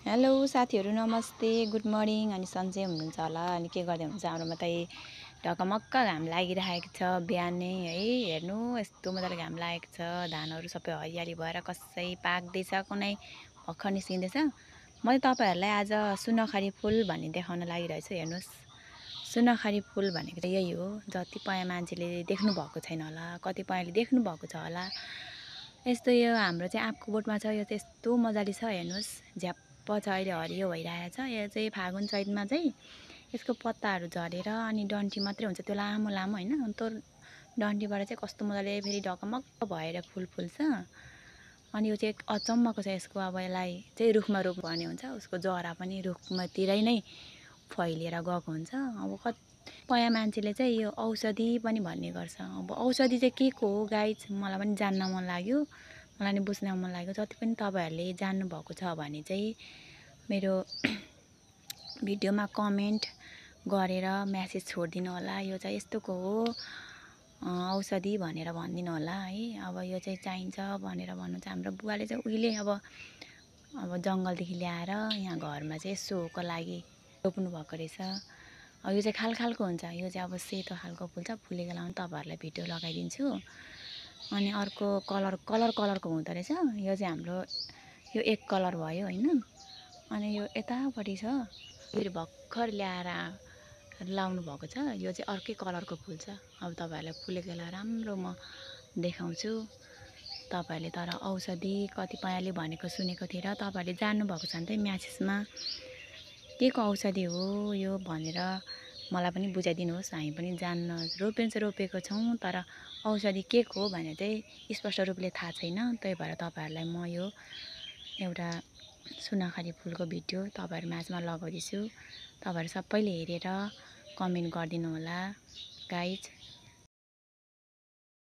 hello साथीहरू नमस्ते good morning अनि सन्चै हुनुहुन्छ होला अनि के गर्दै हुनुहुन्छ हाम्रोमा त ढकमक्क घाम लागिरहेको छ बिहानै है हेर्नु यस्तो मजाले घाम लागेको छ धानहरू सबै हरियाली भएर कसै पाक्दैछ कुनै भर्खर निस्किँदैछ म चाहिँ तपाईँहरूलाई आज सुनखरी फुल भन्ने देखाउन लागिरहेछु हेर्नुहोस् सुनखरी फुल भनेको चाहिँ यही हो जतिपय मान्छेले देख्नु भएको छैन होला कतिपयले देख्नु भएको छ होला यस्तो यो हाम्रो चाहिँ आँपको बोटमा छ यो चाहिँ यस्तो मजाले छ हेर्नुहोस् झ्याप्प छ अहिले हरियो भइरहेछ यो चाहिँ फागुन चैतमा चाहिँ यसको पत्ताहरू झरेर अनि डन्ठी मात्रै हुन्छ त्यो लामो लामो होइन त्यो डन्ठीबाट चाहिँ कस्तो मजाले फेरि ढकमक्क भएर फुल फुल्छ अनि यो चाहिँ अचम्मको छ यसको अब यसलाई चाहिँ रुखमा रोप्नुपर्ने हुन्छ उसको जरा पनि रुखमातिरै नै फैलिएर गएको हुन्छ अब कतिपय मान्छेले चाहिँ यो औषधि पनि भन्ने गर्छ अब औषधि चाहिँ के को हो गाइज मलाई पनि जान्न मन लाग्यो मलाई नि बुझ्न मन लाग्यो जति पनि तपाईँहरूले जान्नुभएको छ भने चाहिँ मेरो भिडियोमा कमेन्ट गरेर म्यासेज छोडिदिनु होला यो चाहिँ यस्तोको हो औषधि भनेर भनिदिनु होला है अब यो चाहिँ चाहिन्छ भनेर भन्नु चाहिँ हाम्रो बुवाले चाहिँ उहिले अब जङ्गलदेखि ल्याएर यहाँ घरमा चाहिँ सोको लागि रोप्नु भएको रहेछ अब यो चाहिँ खालको हुन्छ यो चाहिँ अब सेतो खालको फुल्छ फुलेको बेलामा तपाईँहरूलाई भिडियो लगाइदिन्छु अनि अर्को कलरको हुँदो रहेछ यो चाहिँ हाम्रो यो एक कलर भयो होइन अनि यो यतापट्टि छ फेरि भर्खर ल्याएर लाउनु भएको छ यो चाहिँ अर्कै कलरको फुल्छ अब तपाईँहरूलाई फुलेको बेला राम्रो म देखाउँछु तपाईँहरूले तर औषधि कतिपयले भनेको सुनेको थिएँ र तपाईँहरूले जान्नुभएको छ भने चाहिँ म्यासेजमा के को औषधि हो यो भनेर मलाई पनि बुझाइदिनुहोस् हामी पनि जान्न रोपेको छौँ तर औषधि के को हो भनेर चाहिँ स्पष्ट रूपले थाहा छैन त्यही भएर तपाईँहरूलाई म यो एउटा सुनखरी फुलको भिडियो तपाईँहरू माझमा लगाउँदैछु तपाईँहरू सबैले हेरेर कमेन्ट गरिदिनु होला गाइज